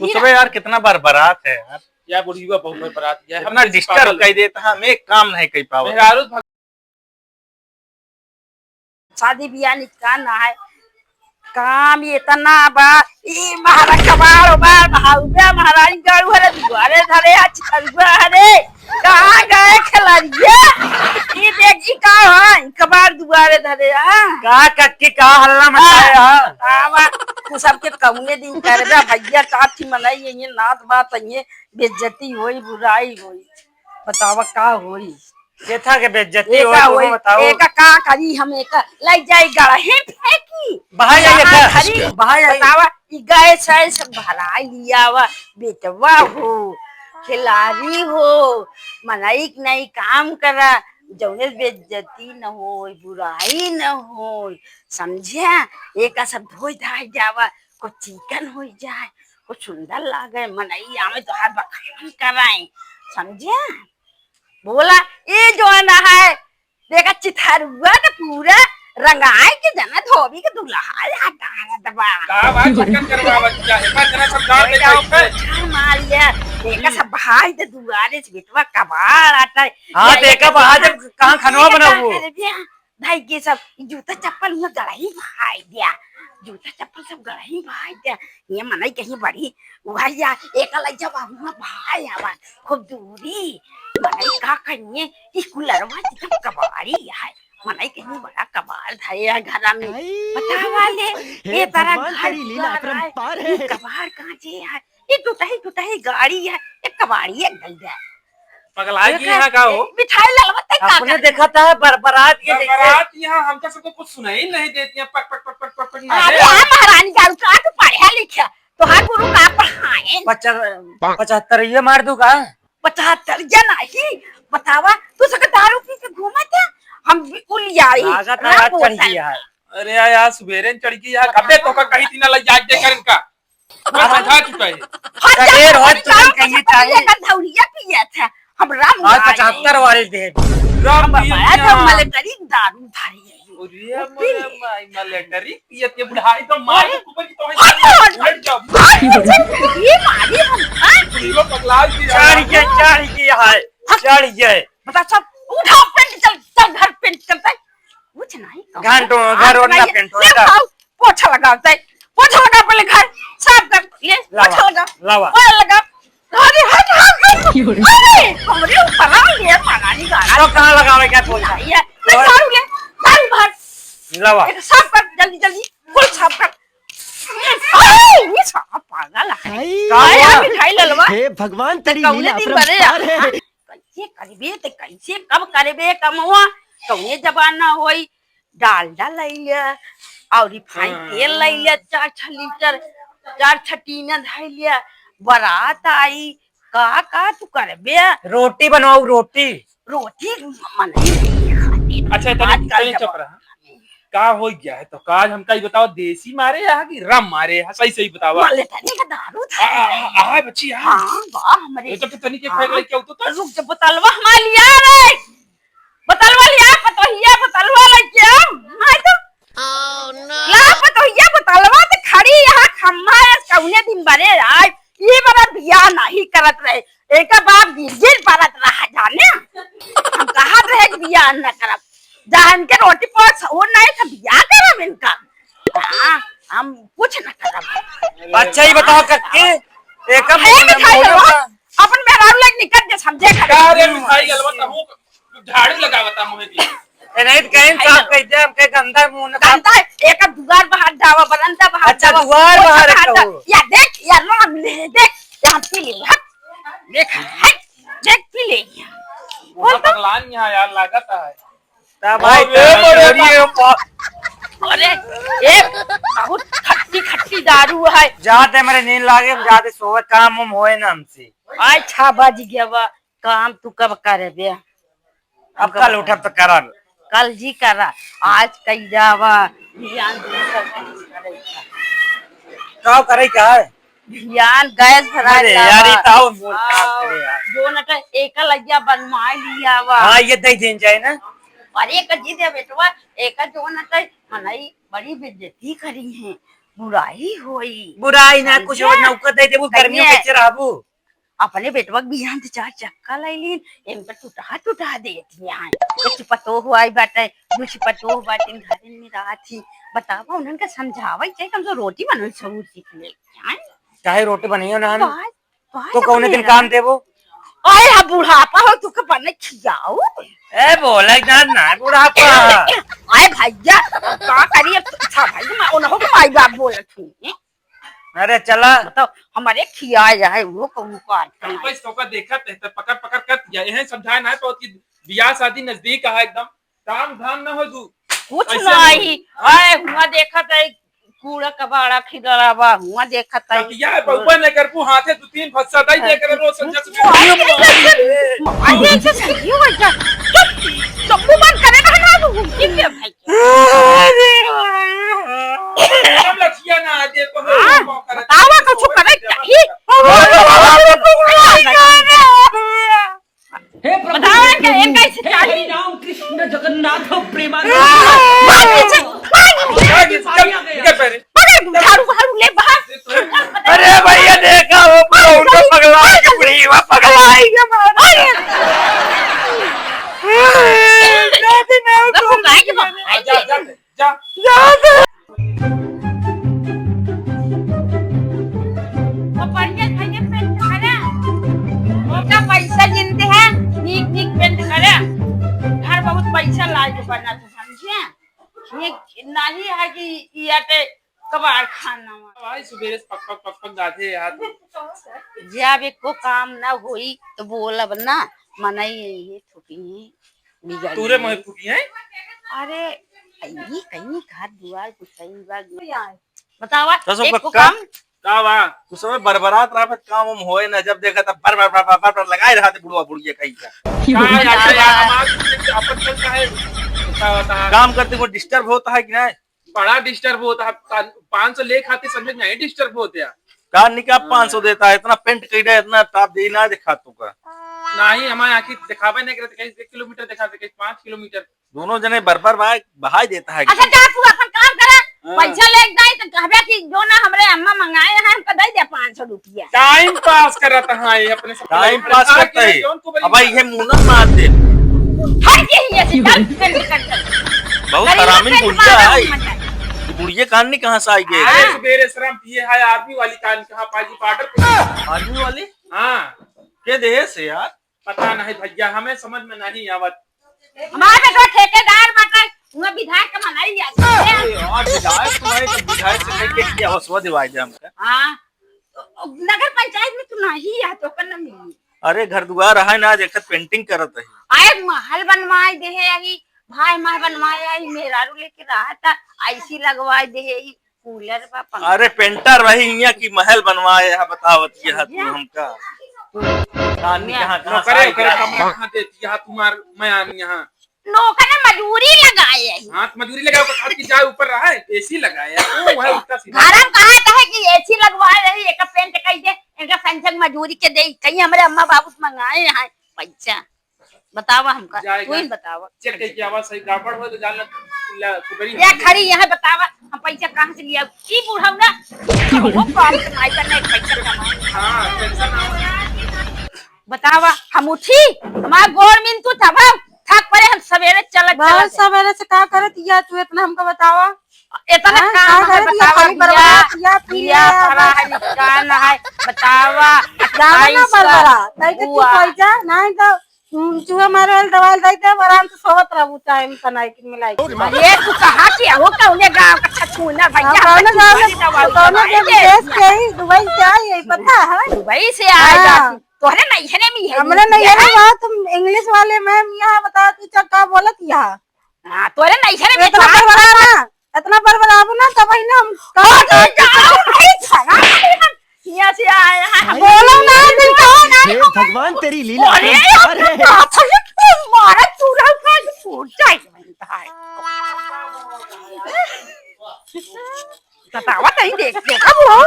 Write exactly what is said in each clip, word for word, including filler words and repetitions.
उसमें यार कितना बार बारात है यार। यार बुढ़िया बहुत बार बारात है, इतना disturb कर देता है, हम एक काम नहीं कर पावा। मेहरारू भाग- शादी बियाह निकाह ना है, काम इतना बा। ई महाराज कबाड़ उबाड़ भाउबे महारानी गाड़ू हरे दुआरे धरे आ चितरुआ हरे। कहाँ गए खेलरिया? ई देखी का है, कबाड़ दुआरे धरे आ। का कक्की का हल्ला मचाए आ? आवा, तू सबके कौने दिन करबे भैया, साथी मनई ये नात बात ये बेइज्जती होई, बुराई होई। बतावा का होई? केथा के बेइज्जती होई, एका तू होई, बताओ। एका का करी हम, एका लाई जाई गड़हे फेंकी। बहाई जाई, कहाँ एका। धरी? बहाई जाई। बतावा, ई गैस है सब भराई लियावा, बेटवा हो, खिलाड़ी हो, मनई के नहीं काम करा, जौने बेइज्जती न होई, बुराई न होई, समझ्या? एका सब धोई धाई जावा, कुछ चिकन होई जाए, कुछ सुंदर लागे, मनई आवे तोहार बखान कराए, समझ्या? बोला, ई जौन है, देखा चिथरुआ के पूरा रंगाई के जना धोबी के दुल्हा हटारत बा। का बात चिकन करवावत जा, एका जना सब गाड़ दे जाओ, कैसे? पोछा मार लिया, देखा सब भाई दे दुआरे से बेटवा कबाड़ आता है। हाँ, या देखा एका बाहर देखा, जब कहाँ खनवा बना वो। भाई के सब जूता चप्पल हुआ गड़ही भाई दिया, जूता चप्पल सब गड़ही भाई दिया। ये मनई कहीं बड़ी उहर या एक लइका बा हुआ भाई आवा खूब दूरी। मनई का कहिए ई कुलरवा एकदम कबाड़ी है। मनई कहीं बड़ा कबाड़ धरे है घरा में। बतावा ले, हे ये तरह भगवान, घर तेरी लीला दुआर है, अपरंपार है। ये कबाड़ कहाँ से है? ये टूटही टूटही गाड़ी है, ये कबाड़ी है गई है। पगला गई है का हो? मिठाई ललवा तक का अपने कर? देखा था बरबरात के जैसे। बरबरात यहाँ हमका सबको कुछ सुनाई नहीं देती है, पक, पक, पक, पक, पक, पक, ना अरे है। हाँ महारानी का का तू पढ़े लिखे, तोहार गुरु का पढ़ाए? पचहत्तर, पचहत्तर ये मार दूँ का? पचहत्तर ये नहीं, बतावा, तू सके दारू पी के घूमत है, हम भी उलियाई, लागत है ना आज चढ़ बोतल। गया है। अरे यार, यार, सुबेरे न चढ़ गई यार, कबे तो का कही थी ना, लग जाए कर इनका। मैं समझा चुका है। हट जा, सवेर हो हट जा, तुरंत कहिए हट जा, चाहे। ये गंधौलिया पिए थे। हम राम आज नारायण। पचहत्तर वाले दे। राम हम नारायण बड़ा यहाँ। तो मलेटरी दारू धारी है। अरे वो पी मोरे ले। माई, मलेटरी पिए थे, बुढ़ाई तो मार अरे, के ऊपर की तो हट जा, हट जा। उलट जा। ये मारी हम, हाँ? बुढ़िया पगला गई यार। चढ़ गए, चढ़ गए, हाय, चढ़ गए। बता सब, उठा पेंट, चल, चल घर पेंट करता है। कुछ नहीं, कहूँ। घंटों, हाँ, घर ओढ़ना बनाइए। पेंट हो ले जाता। खाओ, पोछा लगाओ, ताई। पोछा लगा पहले घर, साफ कर, ले, लावा, पोछा लगा। लावा। पोछा लगा। अरे, हट, हट, हट। अरे, हमरे ऊपर आ गया, महारानी गाना। तो कहाँ लगावे क्या पोछा? ये, ले, झाड़ू ले, झाड़ू भर। लावा। एक साफ कर, जल्दी, जल्दी, फुल साफ कर। अरे, ये साला पागल है। का अरे, हुआ? मिठाई ललवा। हे भगवान, तेरी कौने लीला दिन बरे अपरंपार है। आ? कैसे करबे त कैसे कब करबे कमवा? कौने जमाना होई? डालडा लइ लिया और रिफाइन हाँ। तेल लइ लिया, चार छह लीटर, चार छह टीना धइ लिया। बरात आई, का का तू करबे? रोटी बनवाऊ, रोटी। रोटी मनई नहीं खाते। अच्छा, तनी, आजकल तनी चुप जमाना रहा। में। का हो गया है तो का आज हमका ई बताओ, देसी मारे या कि रम मारे है? सही सही बतावा। मलेटरी का दारू था। आ, आ, आ, आ, बच्ची, आ। हाँ, बा हमरे। ये तो फिर तनी के हाँ। फेंक ले क्या हो तो, तो? रुक जा, बोतलवा हमारे लिया रे। बोतलवा लिया, पतोहिया, बोतलवा लेके आ। नहीं तो। Oh, no। ला पतोहिया, बोतलवा तो खड़ी यहाँ खम्मा है, कौने दिन बरे आए। ये बड़ा बियाह नहीं करत रहे। एका बाप गिरगिट बरत रहा जाने। हम कहत रहे कि बियाह न करब। जहाँ इनके रोटी पास हो नहीं तो बियाह करब इनका। हाँ, हम कुछ न करब। अच्छा, ये बताओ कक्की, एका है मुंह में मिठाई बोलो लगा? का? अपन मेहरारू लग निकल के समझे करे। का रे मिठाई ललवा तहू झाड़ू लगावता मुँह की। ए, नहीं तो कहीं साफ कह दे, हम कहीं गंदा मुंह न गंदा, एक दुआर बाहर जावा, बरंदा बाहर अच्छा, जावा, दुआर पोछा बाहर बाहर जावा। कहू। या देख, या राम ले, देख, या हम पी ले, हट। देख, हट, देख, पी ले। बोल तो। पगलान यहाँ यार लागत है। ता भाई, अरे, ता अरे, चोरी है, पा- अरे, ए, बहुत खट्टी, खट्टी दारू है। जाते मेरे नींद लागे, हम जाते सोवे, काम वाम होए ना हमसे। अच्छा, बज गया बा। काम तू कब करबे? अब कल उठब त करब। कल जी करा, आज कई जावा, बिहान दूसर चीज करे का। का करे का है? बिहान गैस भराए अरे का यार, बा। ई ताऊ बोल का आ, करे यार। जो न के एका लगिया बनवाए लिया बा। हाँ, ये दे देन जाए ना। अरे एक जी दे बेटवा, एक जो न के मनई बड़ी बेइज्जती करी है। बुराई होई। बुराई ना, कुछ समझे? और नौकर दे देबू, गर्मियों कहिए। कैसे रहबू? अपने बेटवा के बियाह में चार चक्का लैलीन, इनका टुटहा टुटहा देती हैं। एक पतोह आई बाटे, दूसरी पतोह बाटे, घर में रहत ही। बतावा, उन्हन के समझावे के चाही, कम से कम रोटी बनल सहूर सीख ले। हैं? चाहे रोटी बनियो ना, ना। बात, बात तो कौने अपने दिन ना। काम देबो? आए हा बुढ़ापा हो, तू के बने खियाऊ। ए, बोले ना, ना बुढ़ापा। आए भैया, का करी अब? अच्छा भाई, मैं उन्हों के माई बाप बोलत हूँ। अरे चला। बताओ, हमारे खिया है, वो कहूँ का अर्थ नहीं। बस तो का देखत है, तो पकड़ पकड़ कर दिया। यही समझाए ना तो कि बियाह शादी नजदीक है एकदम, काम धाम ना हो तू। कुछ ऐसे नहीं। नहीं। आए, हुआ देखत है, कूड़ा कबाड़ा खिलरा बा, हुआ देखत है। बियाह है, बउआ ने करबू, हाथे दो तीन भस्सा दई दे करे रोज संझा सुबह। अरे, ऐसे सही हो गया। चुप, चुप्पू बंद करे ना, ना, तू घूम के ले भाई। अरे, एकदम लठिया ना आ दे तो है, हाँ, मौका रख। बतावा, कुछ करे चाहिए। हे प्रभु, बतावा, इनका, इनका ऐसे चाहिए। हरि राम कृष्ण जगन्नाथ प्रेमानंद। भाग पीछे, भाग। भाग, निकल, निकल पहले। अरे, झाड़ू, झाड़ू ले बाहर। अरे भैया, देखा हो, बुढ़ऊ तो पगला के, बुढ़ी वो पगला है, ये मार। अरे। देखो, गाय के बाहर। जा, जा, जा। जा, जा। वो बढ़िया, बढ़िया पेंट करे। ओका पैसा गिनते हैं, नीक, नीक पेंट करे। घर बहुत पैसा लायक बना, तू समझे? ये नहीं है कि ये आटे कबाड़ खाना हुआ। भाई सुबेरे से पक पक पक पक गाधे यार। जब एको काम ना होई तो बोलब ना, मनई ये थुकी बिगड़ तूरे गई। मोहे थुकी है? अरे, ये कहीं घर दुआर कुछ सही बा। बतावा, तो सब एको का काम? का बा? तू सब बरबरात रहा, पर काम हम होए ना, जब देखा तब बर बर बर बर बर, बर लगाए रहा थे बुढ़वा बुढ़िया कहीं का। का यार, यार, हमार अपन चलता है, होता, होता है। काम करते को डिस्टर्ब होता है कि नहीं? बड़ा डिस्टर्ब होता है, पाँच सौ ले खाते समझ नहीं डिस्टर्ब होते हैं। का निका हाँ। पाँच सौ देता है, इतना पेंट कइले, इतना ताप दे ना दिखा तू का। नहीं, हमारे आँखी दिखावे नहीं करते, कहीं एक किलोमीटर दिखाते, कहीं पाँच किलोमीटर। दोनों जने बराबर बहा-, बहाई देता है अच्छा, एकदम। जा तू अपन काम करे, हाँ। पैसा ले जाए तो कहबे कि जो ना हमरे अम्मा मंगाए हैं, हमको दे दे पाँच सौ रुपया। टाइम पास करत है अपने से। टाइम पास करता है। जौन को बड़ी अब ये मुनन मार दे। हट के ही ऐसे डर, डर, डर, डर। बहुत गरीब हरामी पेट गुंडा पागल है। मत है। ये बुढ़िया कान नहीं कहाँ से आई गई? अरे सुबेरे शराब पिए है, आर्मी वाली कान कहाँ पाई, बॉर्डर पे। आर्मी वाली? हाँ। के देश है यार? पता नहीं भैया, हमें समझ में नहीं आवत। हमारे बेटवा ठेकेदार बाटे, हुआ विधायक का बनाई जाती है। अरे यार, विधायक तो है, तो विधायक से कह के क्या बस वो दिवाई दे हमका। हाँ, नगर पंचायत में तू नहीं है, तो ओकर ना मिली। अरे घर दुआर है ना, देखत पेंटिंग करत है। आए महल बनवाए दे है अभी, भाई महल बनवाए आई, मेहरारू लेके रहा था, आईसी लगवाए दे है, कूलर बा, पंखा। अरे पेंटर रही हियाँ की महल बनवाए है, बतावत ये है तू भैया। हमका। कान भैया। कहाँ, कहाँ नौकरे, साई ओकरे गया? कमरा कहाँ देती है तुम्हार मयान यहाँ? नौकर ने मजूरी लगाए है। हाँ, तो मजूरी लगाओ, तो छत की जाए ऊपर रहा है, एसी लगाए है, तो वह उल्टा सीधा। घर हम कहा था कि एसी लगवाए रही, एक पेंट कही दे, इनका संजग मजूरी के दे, कहीं हमारे अम्मा बाबू से मंगाए हैं पैसा। बतावा हमका, जाएगा। तू ही बतावा। चेक करके आवाज सही गड़बड़ हो तो जान ला, ला, सुबह ही या हम खड़ी यहाँ बतावा, हम पैसा कहाँ से लिया? ई बुढ़ऊ ना, वो काम से भाई करने पैसा कमा। हाँ, टेंशन ना हो। बतावा, हम उठी, हमार गोड़ मिन तू तब थक पड़े, हम सवेरे चलत, बहुत चलत। सवेरे से का करत या तू इतना हमका बतावा? इतना हाँ, काम का है, करत या बतावा खाली भैया, बरबरा पिया, पिया, पिया, पड़ा है, बस। निकाल है, बतावा, जाना ना अट्ठाईस का बरबरा, तै के तू हुआ। कह जा, नहीं तो, हम्म, चूहा मारे वाली दवाई दे दे, आराम से सोवत रहबू टाइम बनाई के मिलाई के। अरे, तू कहाँ के हो, कौने गाँव का छछूना भैया? हाँ, कौने गाँव में, छछूना दवाई कौने दवाई गाँव दे। देश के ही, दुबई से आई, यही पता है? दुबई से आए हाँ। जाती। तोहरे नैहरे में है, हमरे ये नैहरे है? बात, हम इंग्लिश वाले मैम यहाँ बता, तू चक्का बोलत यहाँ। हाँ, तोरे नैहरे में इतना बात बड़बड़ाबू ना, इतना बड़बड़ाबू ना, तब ही ना हम अरे, जाओ, भाई, छना, यहाँ से आए हैं। बोलो ना, नहीं कहो ना। हे भगवान, तेरी लीला। अरे, अरे। मारा चूरा उठा के फूट जाए, भाई। बतावा तई देख, देखा बुढ़ऊ?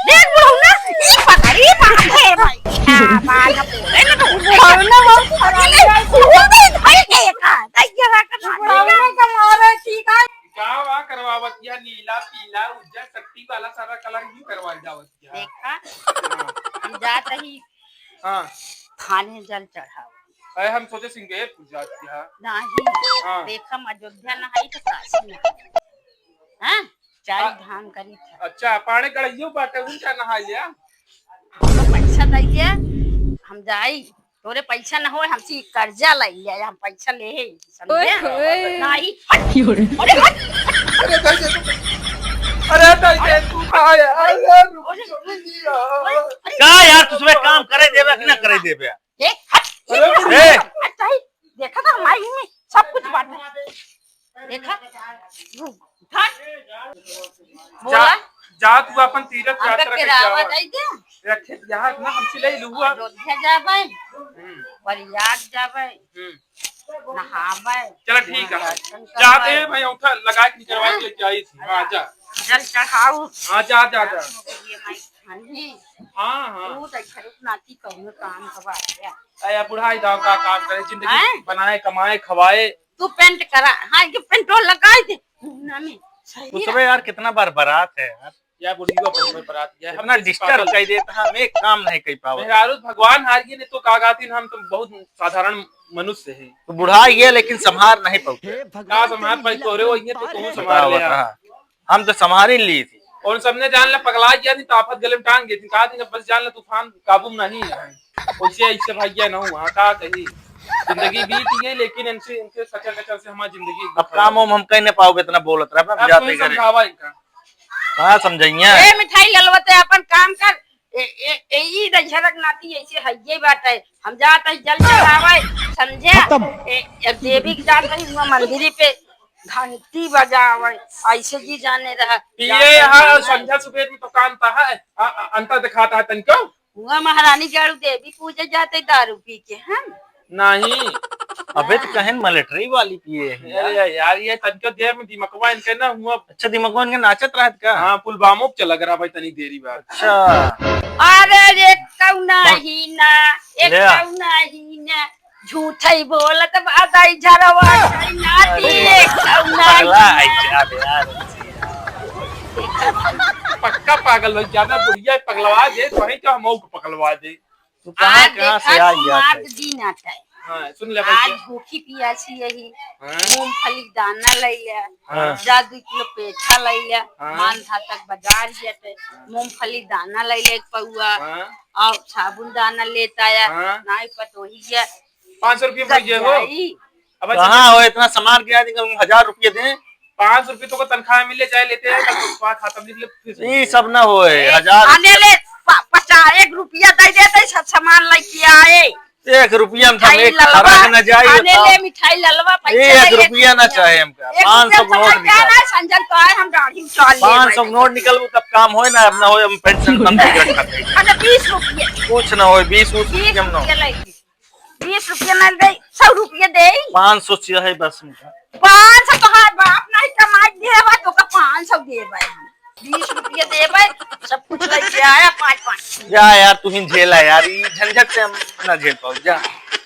देख बुढ़ऊ ना, ई पकड़, ई पकड़, हे भाई। क्या बात है, बोले ना तो बुढ़ऊ ना बहुत खराब है। वो भी भाई देखा, तई क्या कर बुढ़ऊ ना कमाल है, ठीक है। का वा करवावत या नीला, पीला, उज्जर, जात ही हाँ। थाने जल चढ़ावा। अरे हम सोचे सिंगेर पूजा किया। नहीं। हाँ। देखम अयोध्या नहाई तो काशी नहाई। हाँ? चार हाँ। धाम करी था। अच्छा, पाणे गड़ियो बाटे, उनका नहा लिया। हमको पैसा दे दिया, हम जाई। तोरे पैसा न होए, हमसे कर्जा ले लिया, हम पैसा ले है, समझे? ओए होए। नहीं, हट। अरे हट। अरे भाई, ये तू, अरे भाई, ये तू कहाँ है? अरे यार, रुक, अरे, रुक, रुक, अरे, अरे, का यार, तू सुबह काम करे देबे कि ना करे देबे? ए, हट। अरे, ए! हट, हट, देखा था हमारी में सब कुछ बात है। देखा? हट। बोला? जा, जा तू अपन तीरथ हमका यात्रा के किरावा जावा। दे दे। रखे यहाँ ना हमसे ले लुआ। अयोध्या जाबे, हम्म। प्रयाग जाबे, हम्म। नहाबे, चला ठीक है। दर्शन जाते करबे। हैं भाई, औंठा लगा के निकलवा के हाँ। लेके आई थी। हाँ, जा। जल चढ़ाऊ। हाँ, जा, जा, जा। ये माई खानी। हाँ, हाँ। तू तो घर नाती कौनो काम हवा है। अरे बुढ़ाई दाव का काम करे, जिंदगी हैं? बनाए, कमाए, खवाए। तू पेंट करा, हाँ, ये पेंटो लगाई दे मुहना में। सही कुछ है। बे यार, कितना बार बारात है यार। या बुढ़िया बहुत बरात गया। इतना disturb कर देता, हम एक काम नहीं कर पावत। मेहरारू भगवान हारिए ने तो का गाती, हम तो बहुत साधारण मनुष्य हैं। तो बुढ़ा ये लेकिन संभार नहीं पावत। का संभार पाई तोरे, वो ये तो तू संभार बताओ, ले आ। बताओ। हम तो संभार ही ली थी। और सबने जान ले पगला गया थी, तो आफत गले में टांग गई थी। कहा थी, बस जान ले तूफान काबू में नहीं है। वैसे ऐसे भैया ना हुआ, का कही। जिंदगी बीत गई, लेकिन इनसे, इनके सचर कचर से हमारी जिंदगी अब काम वाम हम कहीं नहीं पाओगे, इतना बोलत रहा, अब अब जाते कोई घरे। समझावा इनका। कहाँ समझाइए? ए, मिठाई ललवा, ते अपन काम कर। ए, ए, ए, ई दशहरा के नाती ऐसे हइये बात है। हम जात है जल चढ़ावे, समझे? खत्म। ए, ए, देवी के जात है, हुआ मंदिर पे घंटी बजावे, ऐसे जी जाने रहा। पिए जात है यहाँ ना। संझा सुबेर में तो काम ता है, आ, आ, अंतर दिखाता है तनिको। हुआ महारानी गाड़ू देवी पूजे जाते दारू पी के हम। नहीं। अबे तो कहेन मलेटरी वाली पिए हैं यार। अरे यार, ये तनिको देर में दिमकवा इनके ना हुआ। अच्छा, दिमकवा इनके नाचत रहत का? हाँ, पुलवामो पे चला गया भाई तनी देरी बाद। अच्छा। अरे, एक कौना ही ना, एक ले आ। कौना ही ना, झूठई बोलत बा दाई झरवा, नाती अरे, एक कौना ही पगला है ना। क्या बे यार? पक्का पागल हो, ज्यादा बुढ़िया पगलवा दे, तो है क्या हम को पगलवा दे। तू कहाँ, आज कहाँ से देखा, आ गया सोमार था? के दिन आता है। हाँ, सुन ले भाई आज क्या? भूखी पियासी यही हाँ। मूंगफली दाना ले ले, हाँ। जा दू किलो पेठा ले ले, हाँ। मान था तक बाजार गया थे, मूंगफली दाना ले ले एक पौआ, हाँ। और साबुन दाना लेता है, हाँ। नाई पतोही है। पाँच सौ रुपये में ये हो। गजाई। अब अच्छा कहाँ हो, इतना सामान क्या है, तुम हजार रुपये दें? पाँच सौ रुपये तो को तनख्वाह मिले, चाहे लेते हैं, कल तुम्हारा खाता में निकले, फिर से ये सब ना होए, ए, हजार आने ले, प-, पचास, एक रुपया दे देते, सब सामान लेके आए। एक रुपया में हम मिठाई एक ललवा, खरा के ना जाए, आने बताओ। ले मिठाई ललवा, पैसा एक ले, एक रुपया ना रुपया। चाहे हमका, एक पाँच सौ रुपया नोट पकड़ के निकाल। आना, संजन तो आए, हम दाढ़ी उछाल लिए पाँच सौ बैठे। नोट निकलबू तब काम होए ना, अब ना होए, हम पेंशन कम टिकट कर देंगे। अच्छा, बीस रुपये। कुछ ना होए, बीस, बीस रुपये हम ना। रुपये लेके। बीस रुपया ना दे, सौ रुपया दे। पाँच सौ चाहिए बस मुझे। पाँच सौ तोहार बाप नहीं कमाई दे बा, तो का पाँच सौ दे बा। बीस रुपया दे बा, सब कुछ लेके आया, पाँच, पाँच। जा यार, तू ही झेला यार, ई झंझट से हम ना झेल पाओ, जा।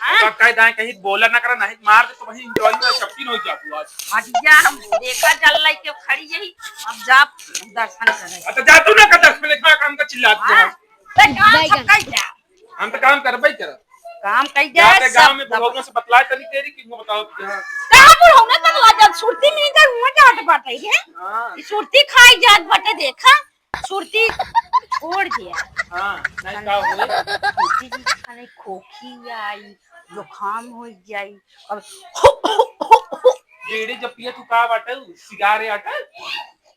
हाँ? तो कह दाएं कहीं बोला ना करा, नहीं मार दे तो वहीं enjoy में चपटी हो जा तू आज। हट जा, हम देखा जल लेके खड़ी यही, अब जा दर्शन करे। अच्छा, जा तू ना कर दर्शन, इतना काम का चिल्ला दे। हाँ? ते काम सब कई जा। हम तो काम करबे ही करब। काम कई जा, जाते गाँव में सब बुढ़ौना से बतलाए तनी तेरी कि वो बताओ कि हाँ। कहाँ बुढ़ौना बतला जा? सुरती मिल जाए, हुआ जात बाटे रे। हाँ। ई सुरती खाई जात बाटे, देखा? सुरती छोड़ दिया। हाँ, नहीं का होए? सुरती जी खाने खोखी आई, जुकाम हो जाई। अब बीड़ी जब पिए तू का बाटे? सिगारेट आटे?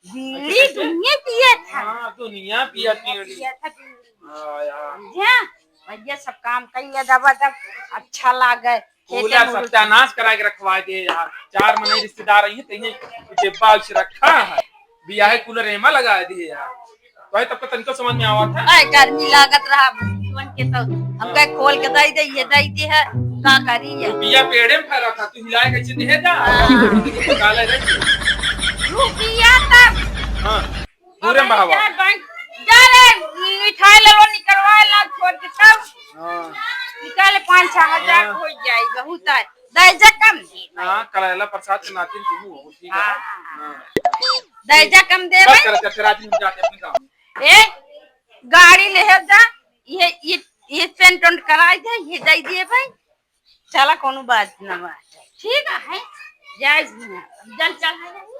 बीड़ी अच्छा, अच्छा। दुनिया पिया था। हाँ, दुनिया पिया था बीड़ी। पिया था बीड़ी। हाँ, यार। समझे? भैया सब काम कइले दबा दब अच्छा लागे। खेते पूरा मुरुत सत्यानाश करा के रखवा दे यार। चार मने रिश्तेदार आई हैं, तेने डिब्बा उस रखा है। बियाहे कूलर एमा लगा दिए यार। तो तब तो तनिको समझ में आवा था। आए गर्मी लागत रहा, जीवन के तो हम कहे खोल के दई दे, ये दई दे है, का करी है? रुपया पेड़े में फैला था, तू हिलाए कैसे दे जा? हाँ। काले रह। रुपया तब। हाँ। पूरे में बहावा। जा बैंक, जा रे, मिठाई ले लो, निकलवा ला, छोड़ के तब। हाँ। निकाले पाँच छह हजार हाँ। हो जाई, बहुत है। दर्जा कम दे। हाँ, कलाइला प्रसाद के नातिन तू हो, ठीक है? हाँ। हाँ। दर्जा कम दे बस भाई। कर, कर, कर, आदमी जाते अपने काम। ए, गाड़ी ले जा, ये, ये, ये पेंट उंट कराई दे, ये दे दिए भाई। चला, कोनो बात ना बात है। ठीक है, जय सिया राम। जल चढ़ा दे।